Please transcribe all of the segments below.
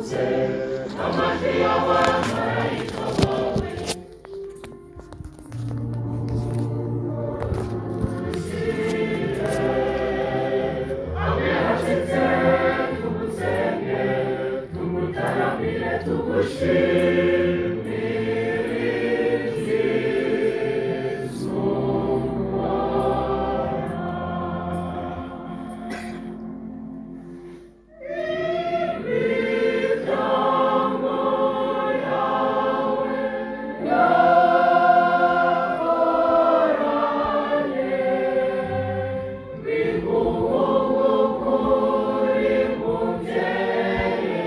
Amajwi y'abamarayika bawe. Hamwe hashyitse tugusenge, tugutaramire, tugushimire izuba. Imiryango yawe yakoranye, biguhugu kuri mubyeyi.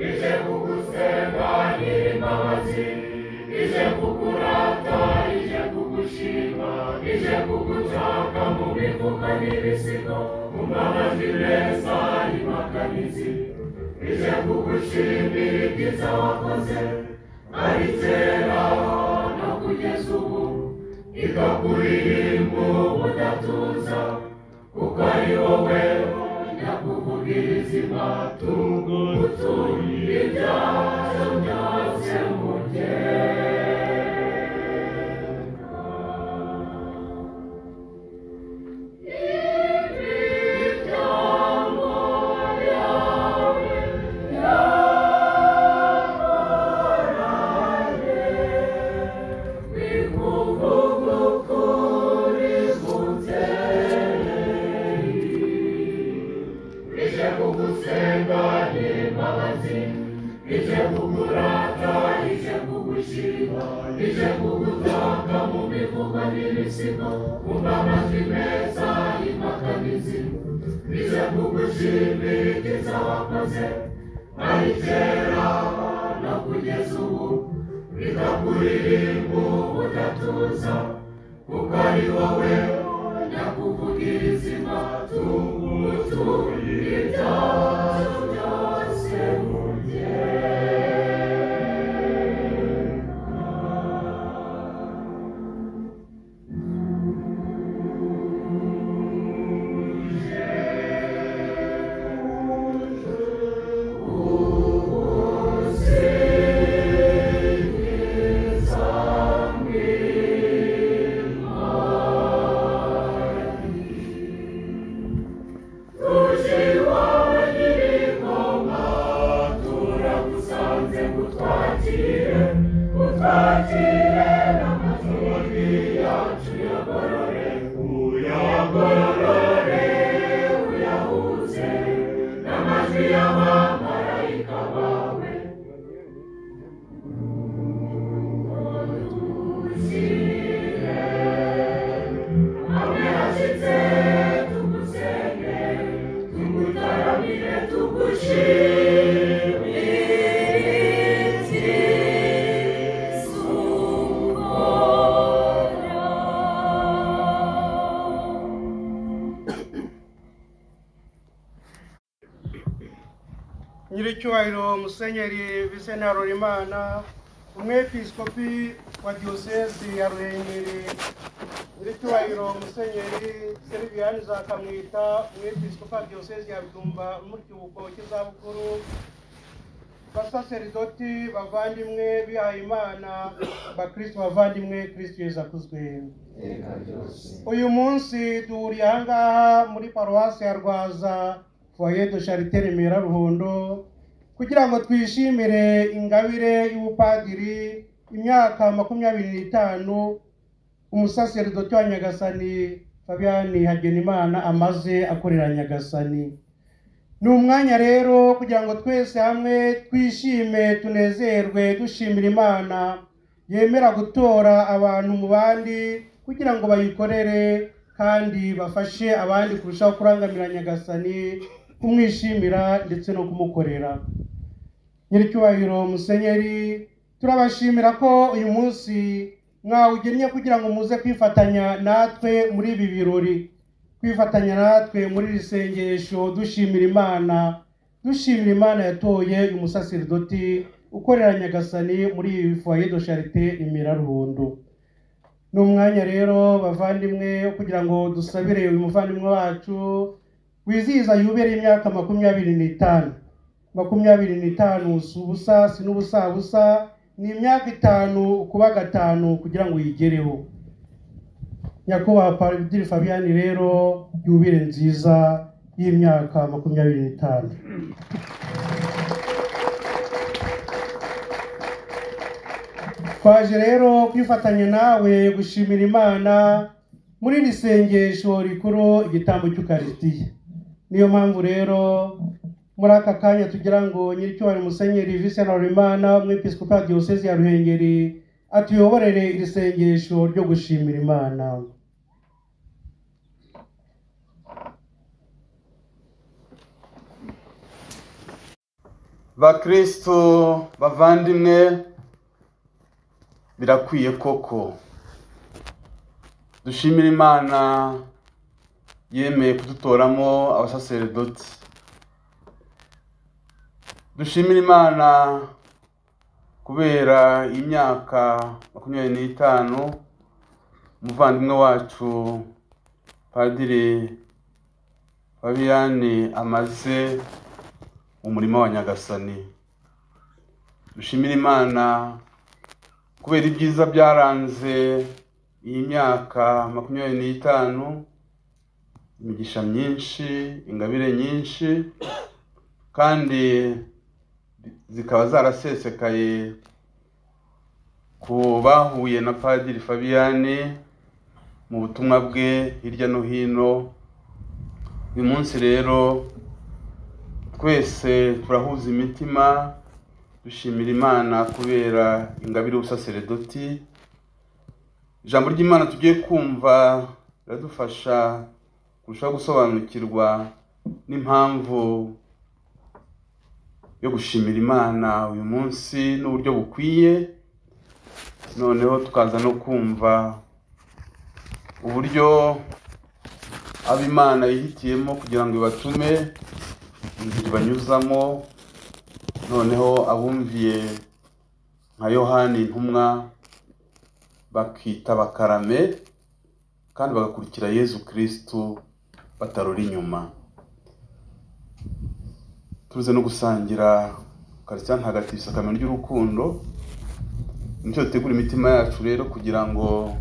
Ije kugusenga nyir'imbabazi, ije kukurata, ije kugushima, ije kugutaka mu mivugo n'ibisigo, mu mbabazi meza y'impakanizi. Ije kugushimira ibyiza wakoze, ari kera no kugeza ubu, ikakuririmba ubudatuza, kuko ari wowe nyakuvugira izima, tugutuye ibyacu byose mugenda. Imiryango yawe yakoranye, bikuvuga ukuri mubyeyi. Ije kugusenga nyir'imbabazi, ije kukurata, ije kugushima, ije kugutaka mu mivugo n'ibisigo, mu mbabazi meza y'impakanizi. Ije kugushimira ibyiza wakoze, ari kera no kugeza ubu, ikakuririmba ubudatuza, kuko ari wowe nyakuvugira izima, tugutuye ibyacu byose mugenda. Ubusingiza Tuje iwawe nyir'ingoma, turagusanze ngo utwakire, utwakire n'amajwi yacu uyagorore, uyagorore, uyahuze n'amajwi y'abamarayika bawe. Udushyire hamwe hashyitse tugusenge, tugutaramire, tugushimire izuba. Nyiricyubahiro Musenyeri Vincent Harorimana, umwepiskopi wa Diyosezi ya Ruhengeri, Nyiricyubahiro Musenyeri Seriviyani Nzakamwita, umwepiskopi wa Diyosezi ya Byumba mu kiruhuko cy'izabukuru, basaseridoti bavandimwe bihayimana, bakristo bavandimwe, Kristo Yezu akuzwe. Uyu munsi duhuriye aha ngaha muri paruwasi ya Rwaza, Foyer de Charité Remera Ruhondo, kugira ngo twishimire ingabire y'ubupadiri imyaka 25 umusaseridoti wa Nyagasani Fabiani Hagenimana amaze akorera Nyagasani. Ni umwanya rero kugira ngo twese hamwe twishime, tunezerwe, dushimira Imana yemera gutora abantu mu bandi kugira ngo bayikorere kandi bafashe abandi kurushaho kurangamira Nyagasani, kumwishimira ndetse no kumukorera. Nyiricyubahiro Musenyeri, turabashimira ko uyu munsi mwawugennye kugira ngo muze kwifatanya natwe muri ibi birori, kwifatanya natwe muri iri sengesho dushimira Imana, dushimira Imana yatoye uyu musaseridoti ukorera Nyagasani muri iyi Foyer de Charité Remera Ruhondo. Ni umwanya rero bavandimwe kugira ngo dusabire uyu muvandimwe wacu Wizihiza yubile y'imyaka 25. 25 si ubusa, si n'ubusabusa, ni imyaka 5 kuba 5 kugira ngo uyigereho. Nyakubahwa Padiri Fabiyani rero, yubile nziza y'imyaka 25. Twaje rero kwifatanya nawe gushimira Imana muri iri sengesho rikuru, igitambo cy'Ukarisitiya. Niyo mpamvu rero muri aka kanya tugira ngo nyiricyubahiro Musenyeri Vincent Harolimana, umwepiskopi wa Diyosezi ya Ruhengeri, atuyoborere iri sengesho ryo gushimira Imana. Bakristo bavandimwe, birakwiye koko dushimira Imana yemeye kudutoramo abasaseredoti. Dushimira Imana kubera imyaka 25 umuvandimwe wacu Padiri Fabiyani amaze mu murima wa Nyagasani. Dushimira Imana kubera ibyiza byaranze iyi myaka 25, imigisha myinshi, ingabire nyinshi, kandi zikaba zarasesekaye ku bahuye na Padiri Fabiyani mu butumwa bwe hirya no hino. Uyu munsi rero twese turahuza imitima dushimira Imana kubera ingabire y'ubusaseredoti. Ijambo ry'Imana tugiye kumva riradufasha kurushaho gusobanukirwa n'impamvu yo gushimira Imana uyu munsi n'uburyo bukwiye. Noneho tukaza no kumva uburyo ab'Imana yihitiyemo kugira ngo ibatume inzira ibanyuzamo, noneho abumviye nka Yohani intumwa bakita bakarame kandi bagakurikira Yezu Kristu batarura inyuma. Tuze no gusangira Ukarisitiya Ntagatifu, isakramentu ry'urukundo. Nicyo dutegura imitima yacu rero kugira ngo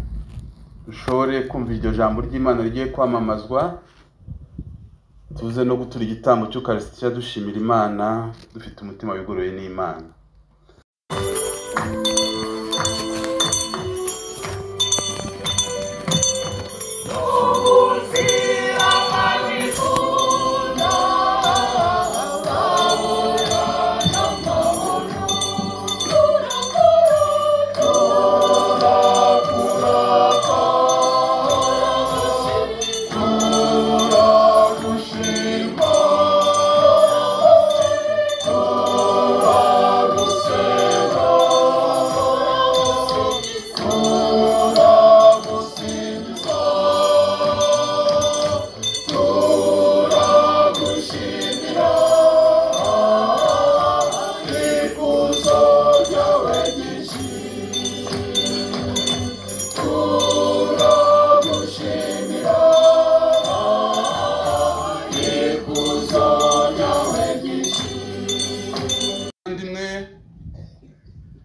dushobore kumva iryo jambo ry'Imana rigiye kwamamazwa. Tuze no gutura igitambo cy'Ukarisitiya dushimira Imana dufite umutima wigoroye n'Imana.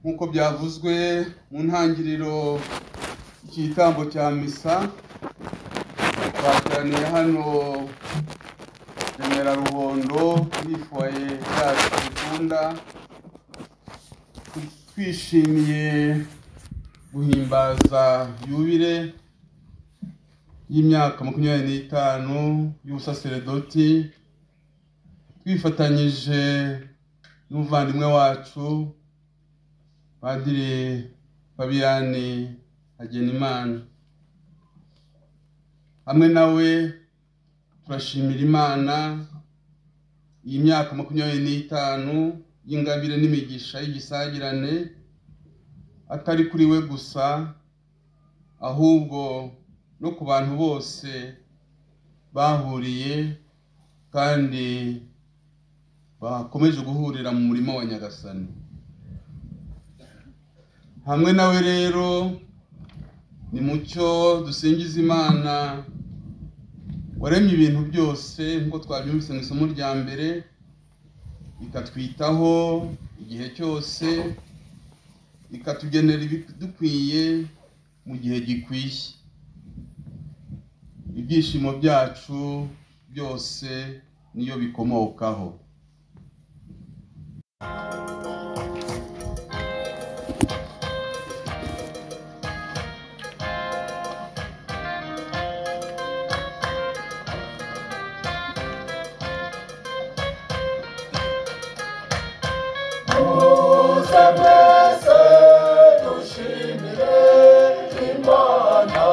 Nk'uko byavuzwe mu ntangiriro y'igitambo cya misa, twateraniye hano Remera Ruhondo muri foyer yacu dukunda, twishimiye guhimbaza yubile y'imyaka 25 y'ubusaseredoti, twifatanyije n'umuvandimwe wacu Padiri Fabiyani Hagenimana. Hamwe nawe turashimira Imana iyi myaka 25 y'ingabire n'imigisha y'igisagirane, atari kuri we gusa ahubwo no ku bantu bose bahuriye kandi bakomeje guhurira mu murimo wa Nyagasani. Hamwe nawe rero ni mucyo dusingiza Imana Waremye ibintu byose nk'uko twabyumvise mu isomo rya mbere, ikatwitaho igihe cyose, ikatugenera ibidukwiye mu gihe gikwiye. Ibyishimo byacu byose niyo bikomokaho. Muze mwese dushimire Imana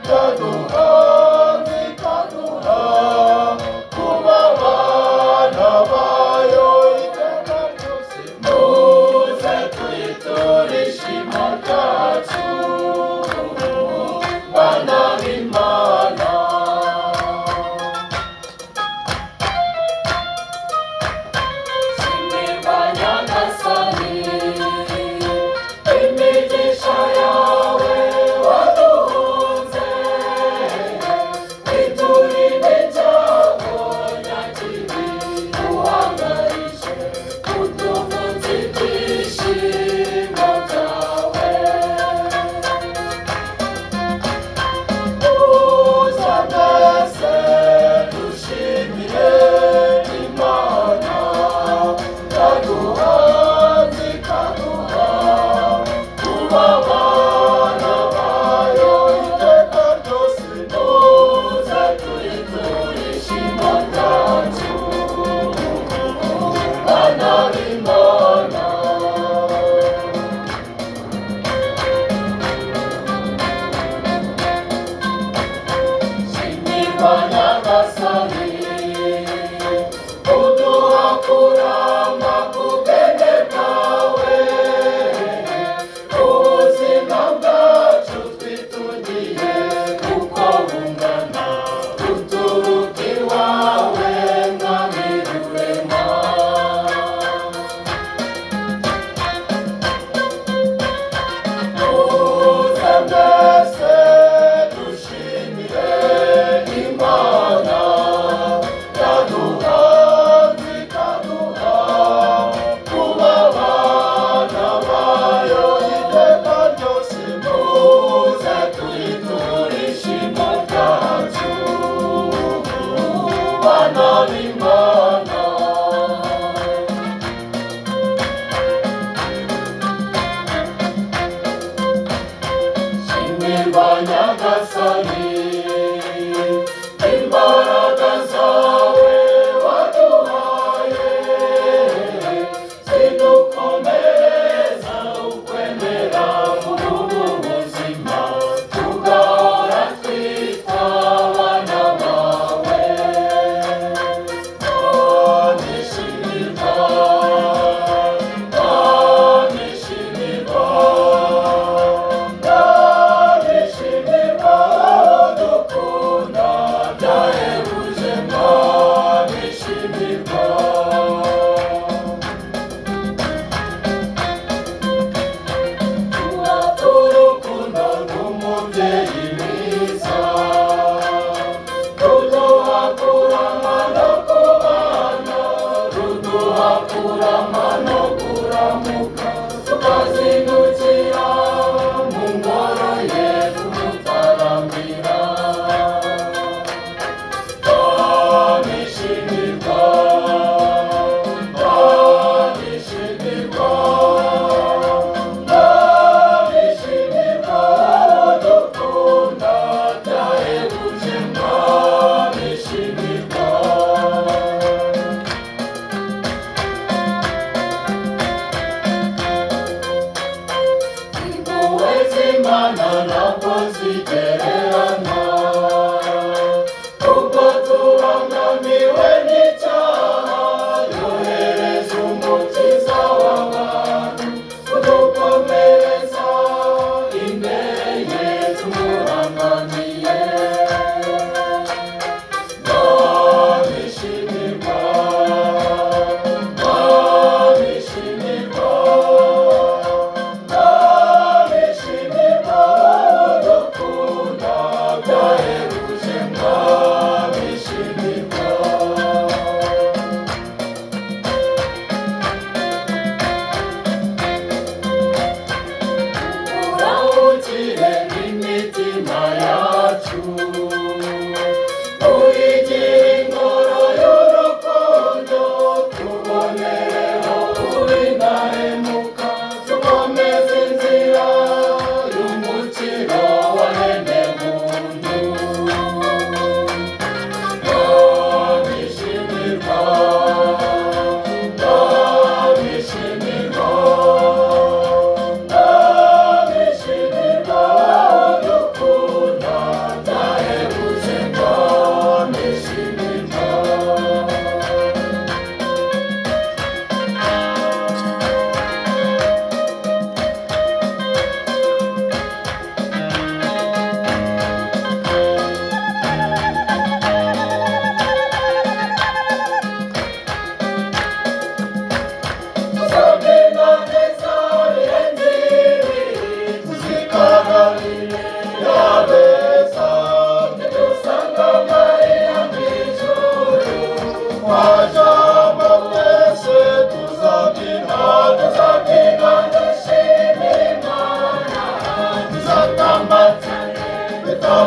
yaduhanze ikaduha kuba abana bayo iteka ryose. Muze tuyiture ishimo ryacu, bana b'Imana. Shimirwa Nyagasani, imigisha yawe waduhunze, iturinde icyago nyakibi, uhangarishe utuvutse ibyishimo byawe. Muze mwese dushimire Imana yaduhanze ikaduha kuba abana bayo iteka ryose. Muze tuyiture ishimo ryacu, bana b'Imana. Shimirwa Nyagasani, uduha kuramba ku bwenge bwawe, ubuzima bwacu twitungiye uko bungana, buturuka iwawe Mwami Rurema. Muze mwese dushimire Imana yaduhanze ikaduha kuba abana bayo iteka ryose. Muze tuyiture ishimo ryacu, bana b'Imana. Shimirwa Nyagasani, imbaraga zawe waduhaye, zidukomereza ukwemera muri ubu buzima, tugahora twitwa abana bawe. Nishimirwa, nishimirwa, Ndabishimirwa dukunda byahebuje, ndabishimirwa. Urukundo rw'umubyeyi mwiza ruduha kurama no kubana, ruduha kurama no kuramuka, tukazindukira mu ngoro ye kumutaramira. Ndabishimirwa, ndabishimirwa, ndabishimirwa dukunda byahebuje, ndabishimirwa.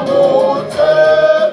Bitambutse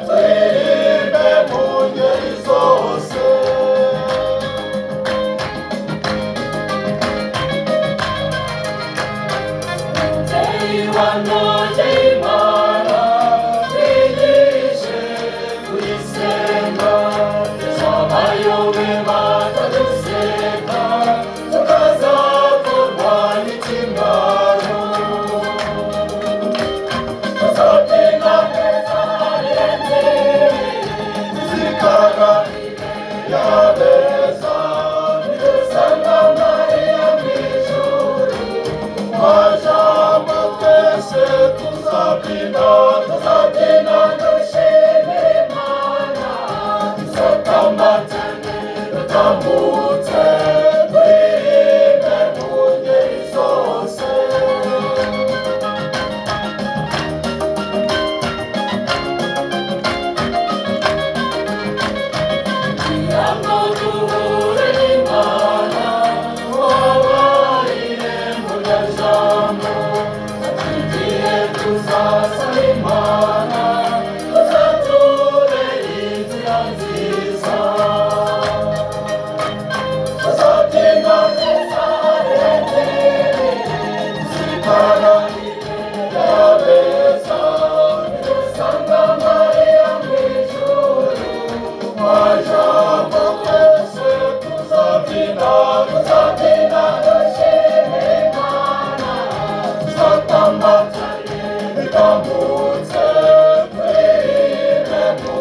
turirimbe mu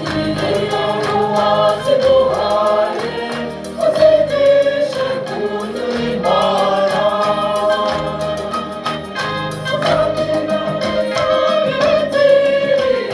ngeri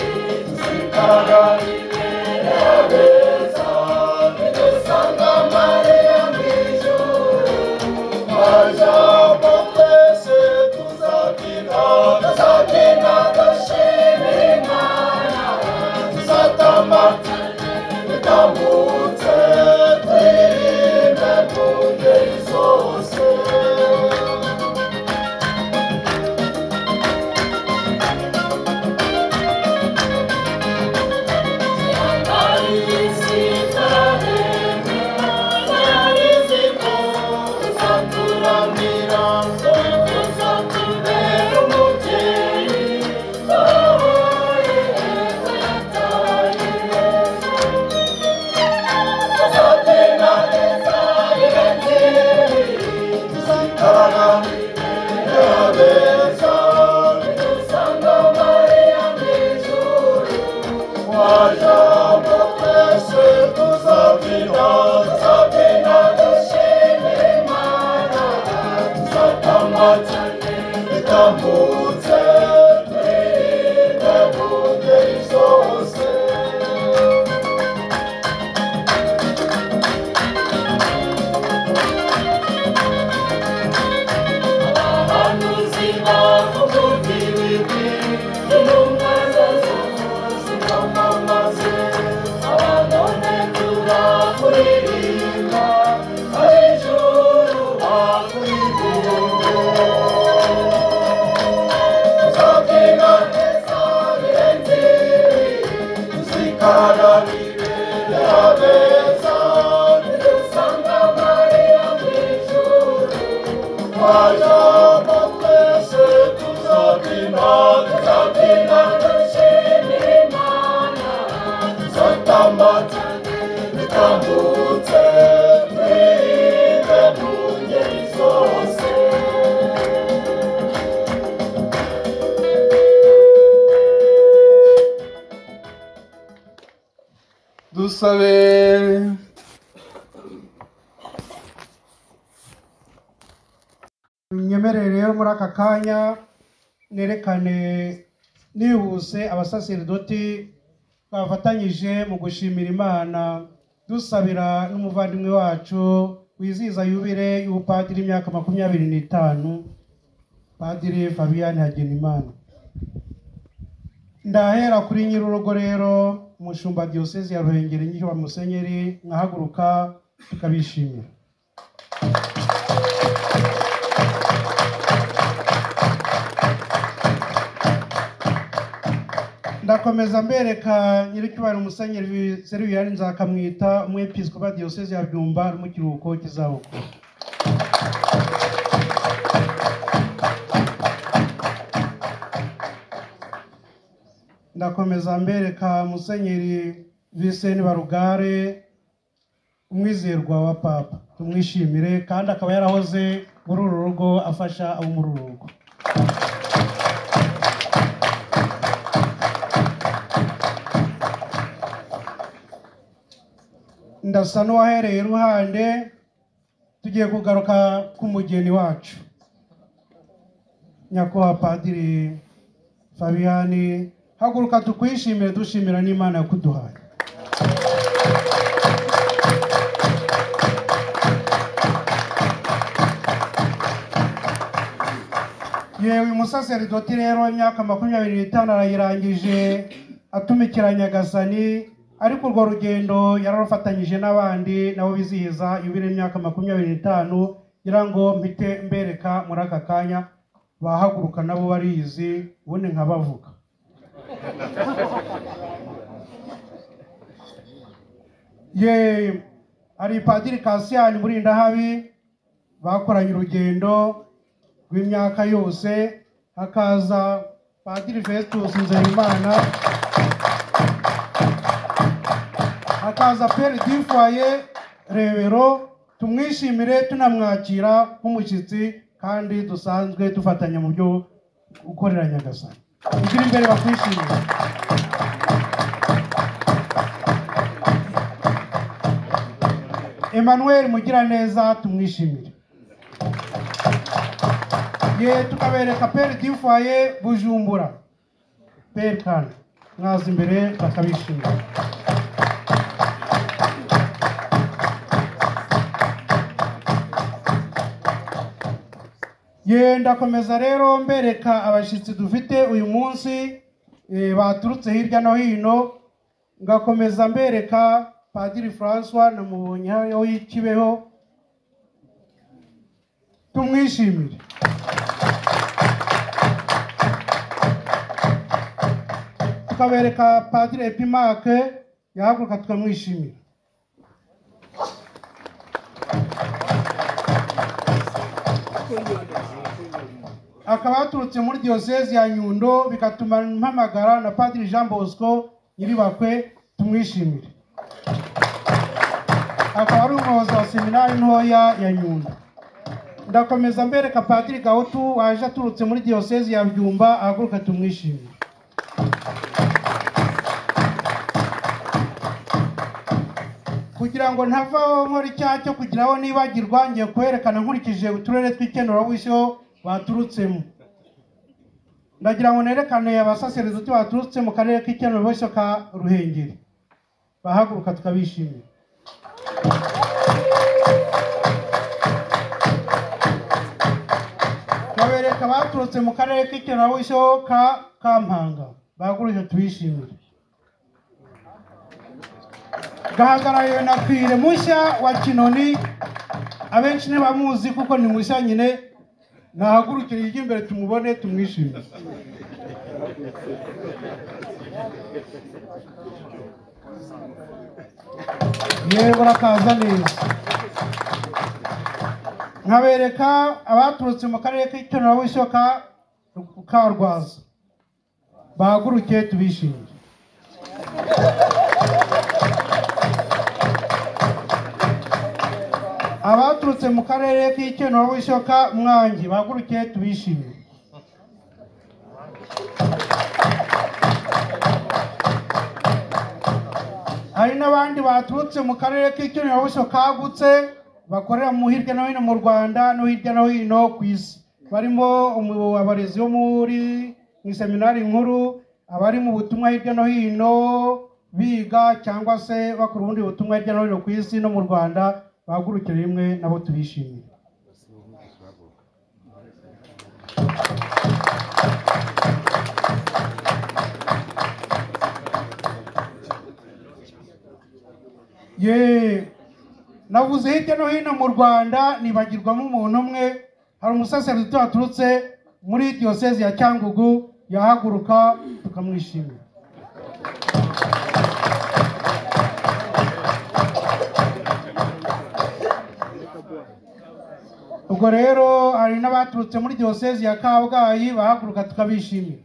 zose. Dusabe. Nyemerere rero muri aka kanya nerekane nihuse abasaserdoti bafatanyije mu gushimira Imana dusabira n'umuvandimwe wacu wizihiza yubile y'ubupadiri imyaka 25. Padiri Fabian Hagenimana. Ndahera kuri nyir'urugo rero, umushumba diyosezi ya Ruhengeri Nyirwa Musenyeri, nkahaguruka tukabishimira. Ndakomeza mbereka nyiricyubahiro Musenyeri Seriviyani Nzakamwita, umwepiskopi wa diyosezi ya Byumba, ari mu kiruhuko cy'izabukuru. Ndakomeza mbereka Musenyeri Vincent Barugare, umwizerwa wa Papa, tumwishimire kandi akaba yarahoze muri uru rugo afasha abo muri uru rugo. Ndasa n'uwahereye iruhande, tugiye kugaruka ku mugeni wacu Nyakubahwa Padiri Fabiani, haguruka tukwishimire, dushimira n'Imana yakuduhaye. Yewe uyu musaseridoti rero imyaka 25 arayirangije atumikira Nyagasani, ariko urwo rugendo yararufatanyije n'abandi nabo bizihiza yubile imyaka 25. Ngira ngo mpite mbereka muri aka kanya bahaguruka nabo barizi, ubundi nkabavuga. Ye ari Padiri Kasiyani Murindahabi, bakoranye urugendo rw'imyaka yose, hakaza Padiri Festus Nzeyimana, hakaza Père Dufoyer Rebero, tumwishimire tunamwakira nk'umushyitsi kandi dusanzwe dufatanya mu byo gukorera Nyagasani. Kugira imbere bakwishimire. Emmanuel Mugiraneza tumwishimire. Ye tukabereka Père Dufoyer Bujumbura, Père Kan mwaza imbere bakabishimira. Ye ndakomeza rero mbereka abashyitsi dufite uyu munsi baturutse hirya no hino, ngakomeza mbereka Padiri François namubonye hariya y'ikibeho, tumwishimire. Tukabereka Padiri Epimake yahaguruka tukamwishimira. Akaba yaturutse muri diyosezi ya Nyundo, bigatuma mpamagara na Padiri Jean Bosco Nyiribakwe, tumwishimire. Akaba ari umuyobozi wa seminari ntoya ya Nyundo. Ndakomeza mbereka Padiri Gahutu waje aturutse muri diyosezi ya Byumba, ahaguruka tumwishimire. Kugira ngo ntavaho nkora icyaha cyo kugiraho nibagirwa, ngiye kwerekana nkurikije uturere tw'ikenurabushyo baturutsemo. Ndagira ngo nerekane abasaseridoti baturutse mu karere k'ikenurabushyo ka Ruhengeri, bahaguruka tukabishimira. Babereka baturutse mu karere k'ikenurabushyo ka Kampanga, bahaguruke tubishimire. Gahagarariwe na Kwire Mushya wa Kinoni, abenshi ntibamuzi kuko ni mushya nyine, nahagurukire ijye imbere tumubone tumwishimire. Yewe urakaza neza. Nkabereka abaturutse mu karere k'ikenurabushyo ka Rwaza, bahaguruke tubishimire. Abaturutse mu karere k'ikenurabushyo ka Mwangi, bahaguruke tubishimire. Hari n'abandi baturutse mu karere k'ikenurabushyo kagutse, bakorera mu hirya no hino mu Rwanda no hirya no hino ku isi, barimo abarezi bo muri mu seminari nkuru, abari mu butumwa hirya no hino biga cyangwa se bakora ubundi butumwa hirya no hino ku isi no mu Rwanda, bahagurukire rimwe nabo tubishimire. Ye, navuze hirya no hino mu Rwanda nibagirwamo umuntu umwe. Hari umusaseridoti waturutse muri diyosezi ya Cyangugu, yahaguruka tukamwishimira. Ubwo rero hari n'abaturutse muri diyosezi ya Kabgayi, bahaguruka tukabishimira.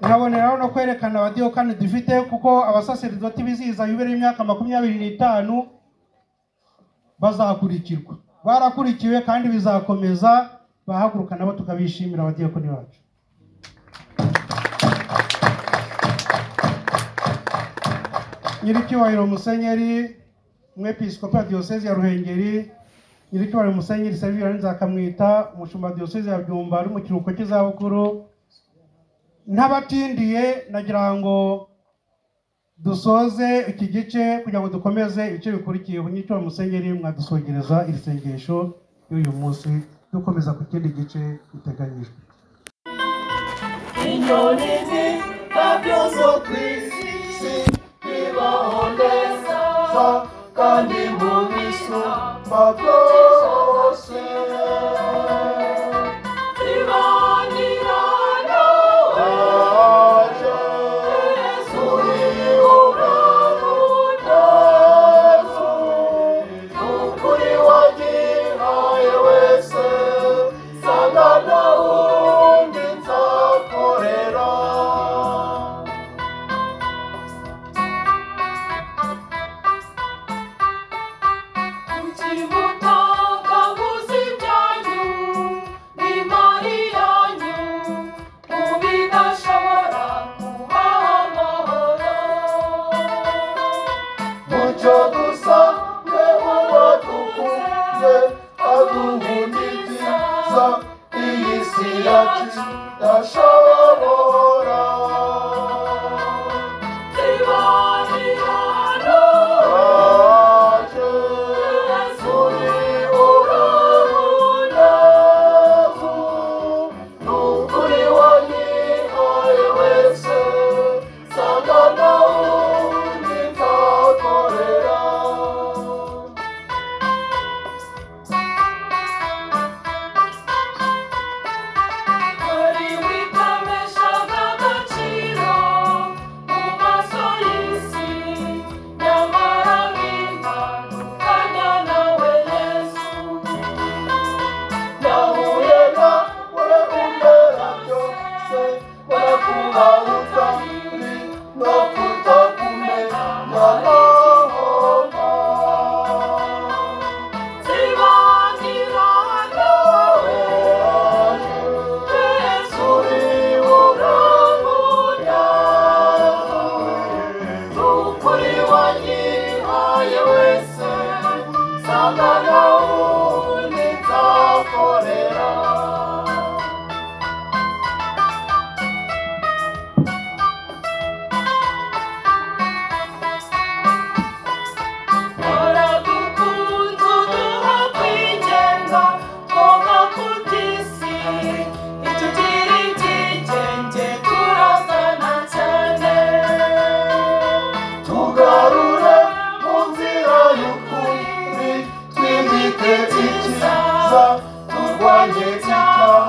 Nkaboneraho no kwerekana abadiyakoni dufite, kuko abasaseridoti bizihiza yubile y'imyaka 25 bazakurikirwa, barakurikiwe kandi bizakomeza. Bahaguruka nabo tukabishimira abadiyakoni bacu. Nyiricyubahiro Musenyeri Umwepiskopi wa Diyosezi ya Ruhengeri, Nyiricyubahiro Musenyeri Severi Nzakamwita, umushumba wa Diyosezi ya Byumba ari mu kiruhuko cy'izabukuru, ntabatindiye nagira ngo dusoze iki gice kugira ngo dukomeze ibice bikurikiye. Nyiricyubahiro Musenyeri, mwadusogereza iri sengesho y'uyu munsi, dukomeza ku kindi gice giteganyijwe. Inyoni n'indabyo zo ku isi bibaho neza kandi mu bisumba byose. Zibanira nawe Yesu, uramunezo, n'ukuri wagihaye wese, sanga nta wundi nzakorera. Mucyo dusange uwadukunze, aduhunitiza iyi si yacu idashobora. Waje uri uramunezo, n'ukuri wayihaye wese, sanga nta wundi nzakorera. Nahuye nawe umbera byose, barakubahuza no kutakumenya nahoma. Yesu uri uramunezo, n'ukuri wayihaye wese, sanga nta wundi nzakorera. Tugarure mu nzira y'ukuri, twimike icyiza, turwanye icyaha.